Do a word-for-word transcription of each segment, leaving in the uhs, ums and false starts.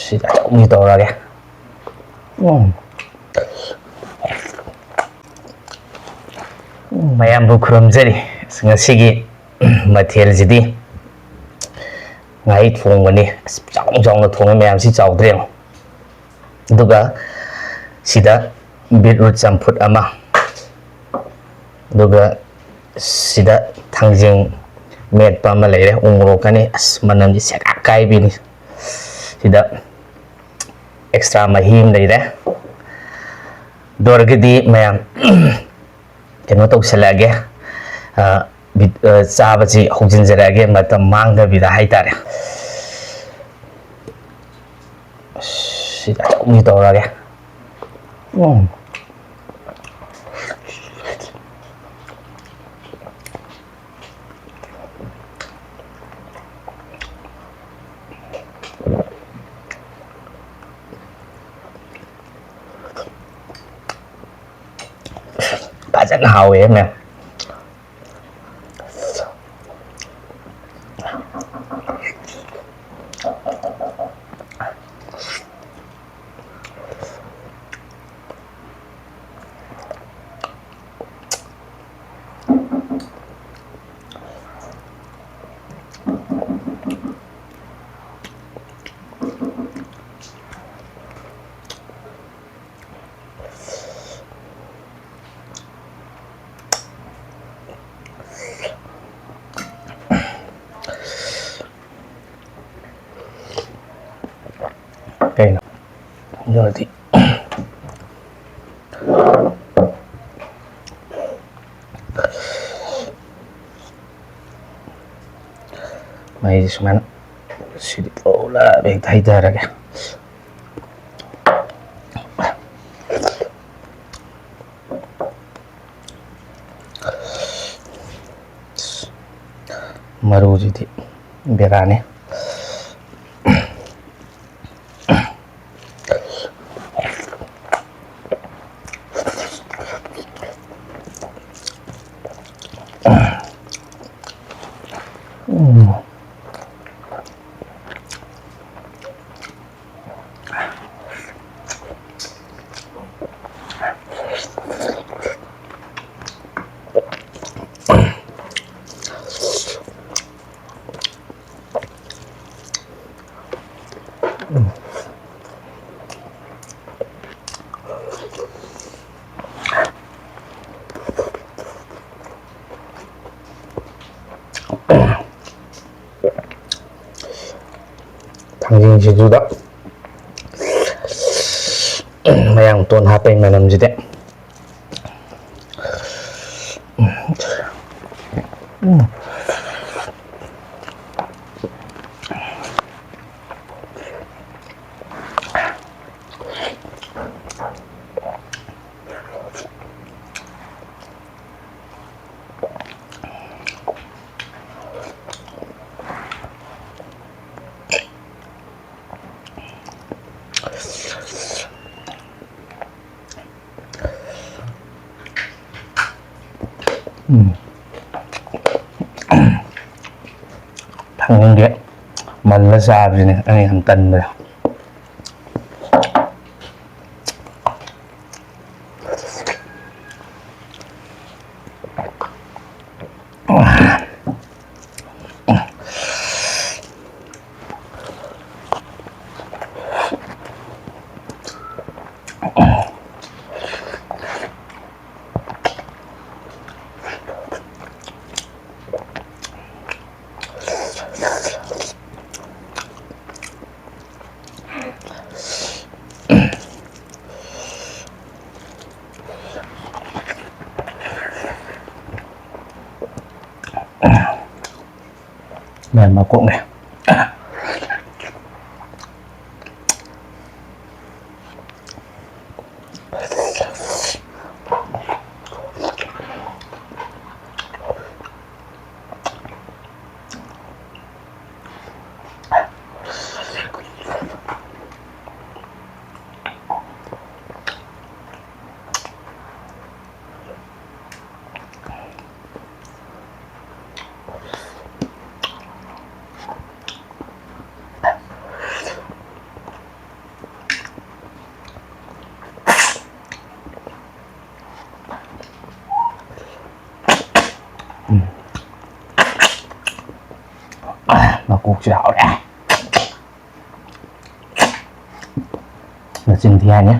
ꯁꯤꯗ ꯑꯆꯧꯕꯁꯤ ꯇꯧꯔꯒꯦ꯫ ꯎꯝ꯫ ꯃꯌꯥꯝꯕꯨ ꯈꯨꯔꯨꯝꯖꯔꯤ꯫ ꯉꯁꯤꯒꯤ ꯃꯊꯦꯜꯁꯤꯗꯤ ꯉꯥꯍꯩ ꯊꯣꯡꯕꯅꯤ꯫ ꯑꯁ, ꯆꯥꯎꯅ ꯆꯥꯎꯅ ꯊꯣꯡꯉꯦ ꯃꯌꯥꯝꯁꯤ, ꯆꯥꯎꯗ꯭ꯔꯦ ꯌꯦꯡꯉꯣ꯫ ꯑꯗꯨꯒ ꯁꯤꯗ ꯕꯤꯠꯔꯨꯠ ꯆꯝꯐꯨꯠ ꯑꯃ, ꯑꯗꯨꯒ ꯁꯤꯗ ꯊꯥꯡꯖꯤꯡ ꯃꯦꯠꯄ ꯑꯃ ꯂꯩꯔꯦ, ꯎ ꯃꯣꯔꯣꯛꯀꯅꯤ꯫ ꯑꯁ, ꯃꯅꯝꯗꯤ ꯁꯦꯒꯥꯛ ꯀꯥꯏꯕꯤꯅꯤ꯫ ꯁꯤꯗ ꯑꯦꯛꯁꯇ꯭ꯔꯥ ꯃꯍꯤ ꯑꯃ ꯂꯩꯔꯦ꯫ ꯑꯗꯨ ꯑꯣꯏꯔꯒꯗꯤ ꯃꯌꯥꯝ ꯀꯩꯅꯣ ꯇꯧꯁꯜꯂꯛꯑꯒꯦ, ꯑ, ꯕꯤꯠ-, ꯑ, ꯆꯥꯕꯁꯤ ꯍꯧꯖꯤꯟꯖꯔꯛꯑꯒꯦ, ꯃꯇꯝ ꯃꯥꯡꯗꯕꯤꯗ ꯍꯥꯏꯇꯥꯔꯦ꯫ ꯑꯁ, ꯁꯤꯗ ꯑꯆꯧꯕꯁꯤ ꯇꯧꯔꯒꯦ꯫ ꯎꯝ꯫ ꯐꯖꯅ ꯍꯥꯎꯋꯦ ꯃꯌꯥꯝ꯫ ꯀꯩꯅꯣ? ꯑꯗꯨ ꯑꯣꯏꯔꯗꯤ ꯃꯩꯁꯦ ꯁꯨꯃꯥꯏꯅ ꯁꯤꯗꯤ ꯄꯨꯂꯞ ꯍꯦꯛꯇ ꯍꯩꯊꯔꯒꯦ꯫ ꯃꯔꯨꯁꯤꯗꯤ ꯕꯦꯔꯥꯅꯤ꯫ ꯎꯝ꯫ ꯊꯥꯡꯖꯤꯡ ꯁꯤꯡꯖꯨꯗ ꯃꯌꯥꯡ ꯇꯣꯟ ꯍꯥꯞꯄꯩ ꯃꯅꯝꯁꯤꯗꯤ꯫ ꯎꯝ꯫ ꯊꯥꯡꯖꯤꯡꯁꯦ ꯃꯜꯂ ꯆꯥꯕꯁꯤꯅꯦ ꯑꯩꯅ ꯌꯥꯝ ꯇꯟꯕꯁꯦ꯫ ꯃꯌꯥꯝ ꯃꯀꯣꯛꯅꯦ꯫ ꯎꯝ꯫ ꯃꯀꯣꯛꯁꯦ ꯍꯥꯎꯔꯦ꯫ ꯆꯤꯟꯊꯤ ꯍꯥꯏꯅꯤ꯫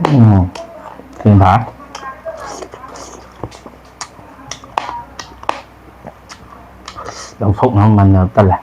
ꯎꯝ, ꯊꯨꯝ ꯊꯥꯛ꯫ ꯂꯧꯊꯣꯛꯅꯕ ꯃꯅꯝ ꯇꯜꯂꯦ꯫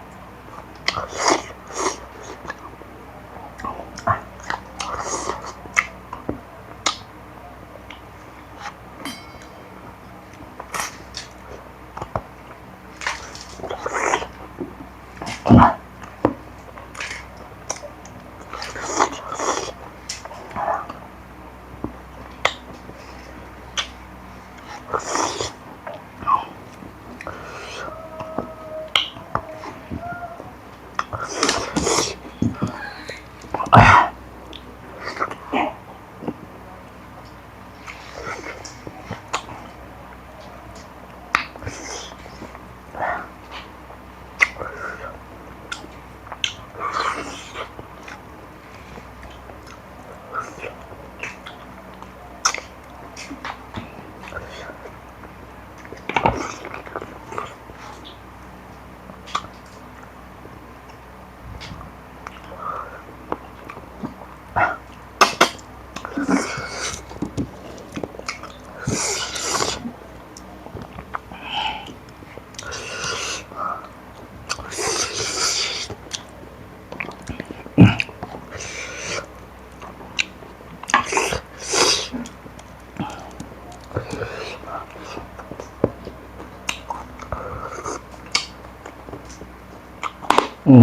ꯎꯝ꯫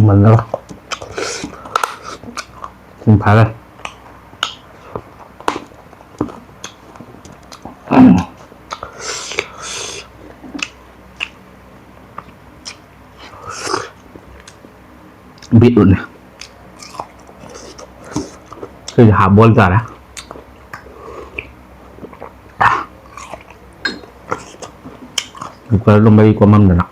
ꯃꯨꯜꯂꯦ꯫ ꯎꯝ, ꯐꯔꯦ꯫ ꯕꯤꯠꯔꯨꯠꯅꯦ꯫ ꯁꯤꯗꯤ half boil ꯇꯥꯔꯦ꯫ ꯀꯨꯀꯔꯗꯣ ꯃꯩ ꯀꯣꯝꯃꯝꯗꯅ꯫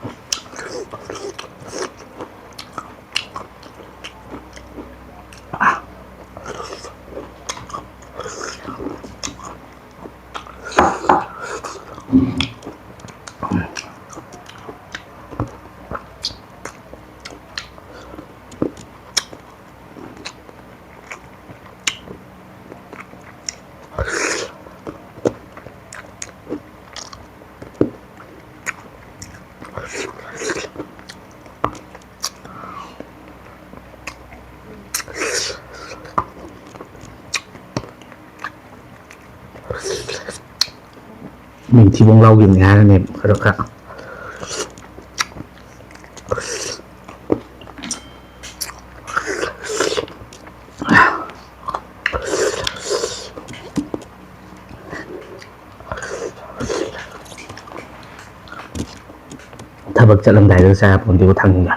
ꯃꯤ ꯊꯤꯕꯣꯡ ꯂꯥꯎꯈꯤꯕꯅꯤ ꯍꯥꯏꯔꯅꯦ ꯈꯔ ꯈꯔ꯫ ꯊꯕꯛ ꯆꯠꯂꯝꯗꯥꯏꯗ ꯆꯥ ꯌꯥꯄꯣꯟꯇꯦꯕ ꯊꯥꯡꯖꯤꯡꯒ꯫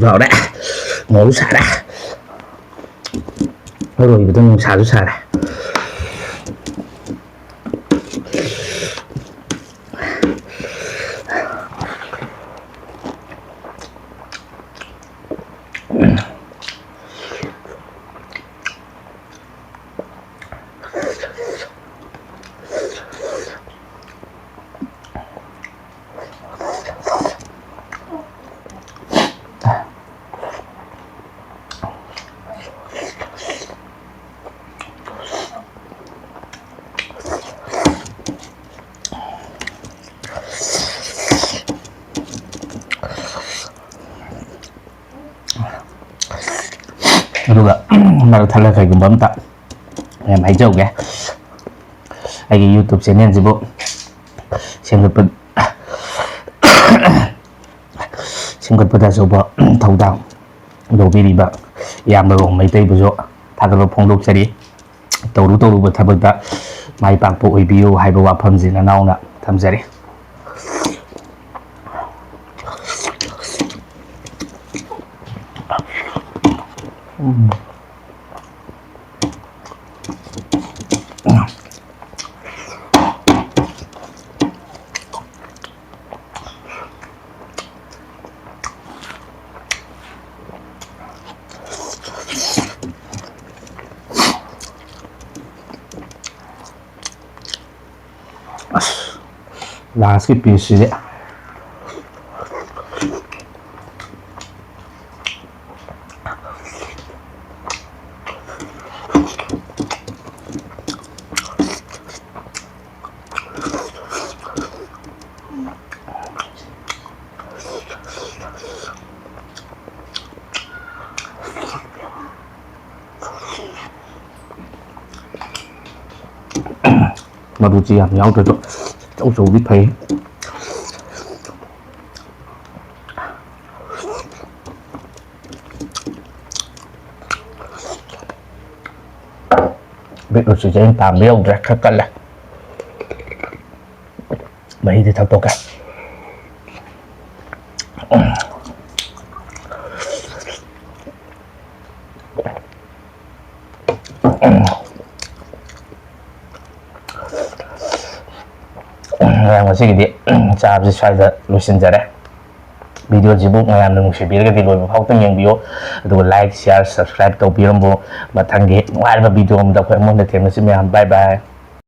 ꯐꯥꯎꯔꯦ꯫ ꯃꯣꯔꯣꯛ ꯁꯥꯔꯦ꯫ ꯑꯔꯣꯏꯕꯗ ꯅꯨꯡꯁꯥꯁꯨ ꯁꯥꯔꯦ꯫ ꯑꯗꯨꯒ ꯃꯔꯛ ꯊꯠꯂꯒ ꯀꯩꯒꯨꯝꯕ ꯑꯝꯇ ꯃꯌꯥꯝ ꯍꯥꯏꯖꯍꯧꯒꯦ꯫ ꯑꯩꯒꯤ YouTube ꯆꯦꯅꯦꯜꯁꯤꯕꯨ ꯁꯦꯝꯒꯠꯄ ꯁꯦꯝꯒꯠꯄꯗ ꯑꯆꯧꯕ ꯊꯧꯗꯥꯡ ꯂꯧꯕꯤꯔꯤꯕ ꯏꯌꯥꯝꯕ ꯔꯣꯡ ꯃꯩꯇꯩꯕꯨꯁꯨ ꯊꯥꯒꯠꯄ ꯐꯣꯡꯗꯣꯛꯆꯔꯤ꯫ ꯇꯧꯔꯨ ꯇꯧꯔꯨꯕ ꯊꯕꯛꯇ ꯃꯥꯏ ꯄꯥꯛꯄ ꯑꯣꯏꯕꯤꯌꯨ ꯍꯥꯏꯕ ꯋꯥꯐꯝꯁꯤ ꯅꯅꯥꯎꯅ ꯊꯝꯖꯔꯤ꯫ ꯎꯝ꯫ ꯑꯁ, ꯂꯥꯁꯀꯤ ꯄꯤꯁꯁꯤꯗꯤ꯫ ꯃꯔꯨꯁꯤ ꯌꯥꯝ ꯌꯥꯎꯗ꯭ꯔꯁꯨ ꯑꯆꯧ ꯑꯆꯧꯕꯗꯤ ꯐꯩ꯫ ꯕꯤꯠꯔꯨꯠꯁꯤꯁꯨ ꯑꯩꯅ ꯄꯥꯝꯕ ꯌꯧꯗ꯭ꯔꯦ, ꯈꯔ ꯀꯜꯂꯦ꯫ ꯃꯍꯤꯗꯤ ꯊꯛꯇꯣꯛꯀꯦ꯫ ꯃꯌꯥꯝ, ꯉꯁꯤꯒꯤꯗꯤ ꯆꯥꯕꯁꯤ ꯁ꯭ꯋꯥꯏꯗ ꯂꯣꯏꯁꯤꯟꯖꯔꯦ꯫ ꯚꯤꯗꯤꯑꯣꯁꯤꯕꯨ ꯃꯌꯥꯝꯅ ꯅꯨꯡꯁꯤꯕꯤꯔꯒꯗꯤ ꯂꯣꯏꯕ ꯐꯥꯎꯇꯪ ꯌꯦꯡꯕꯤꯌꯨ, ꯑꯗꯨꯒ like, share, subscribe ꯇꯧꯕꯤꯔꯝꯃꯨ꯫ ꯃꯊꯪꯒꯤ ꯅꯨꯡꯉꯥꯏꯔꯕ ꯚꯤꯗꯤꯑꯣ ꯑꯃꯗ ꯑꯩꯈꯣꯏ ꯑꯃꯨꯛ ꯍꯟꯅ ꯊꯦꯡꯅꯁꯤ ꯃꯌꯥꯝ꯫ Bye bye꯫